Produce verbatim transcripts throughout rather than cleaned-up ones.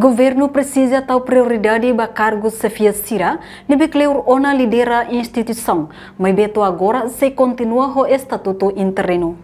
Governu presiza tau prioridade ba kargu xefia sira ne'ebé kleur ona lidera instituisaun, maibé to'o agora sei kontinua ho estatutu interinu.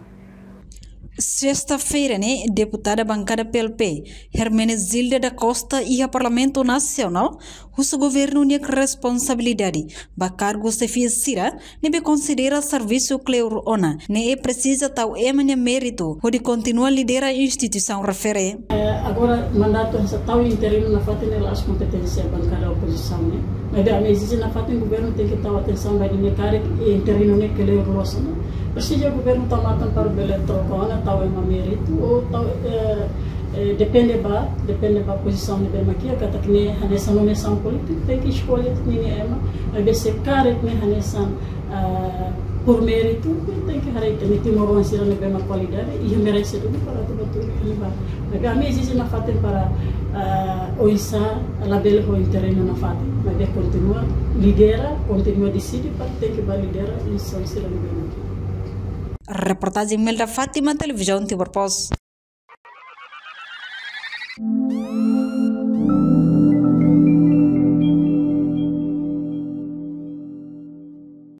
Sesta-feira ne'e, deputada bankada P L P, Hermenegilda da Costa, iha Parlamentu Nasionál, husu governu nia responsabilidade ba kargu xefia sira ne'ebé konsidera servisu kleur ona, ne'e presiza tau ema nia méritu hodi kontinua lidera instituisaun refere. Eh, agora mandatu hanesan tau interinu nafatin ne'e la'ós kompeténsia bankada opozisaun ne'e. Maibé ami ezije nafatin governu tenke tau atensaun ba nia karik, eh, interinu ne'e kleur loos ona. Presiza governu tau matan para bele troka ona, tau ema méritu, ou tau, eh, eh, depende ba, depende ba pozisaun ne'ebé mak iha, katak ne'e hanesan nomeasaun polítiku, tenke eskolla ninia ema, maibé se karik ne'e hanesan, ah, por méritu, tenke haree ita-nia timoroan sira ne'ebé mak kualidade, iha merese duni para atu bá tuur iha ne'ebá. Maibé ami ezije nafatin para, ah, oinsá labele ho interinu nafatin, maibé kontinua lidera, kontinua deside para tenke bá lidera instituisaun sira ne'ebé mak iha. Reportajen Melda Fátima, Televizaun Timor Post.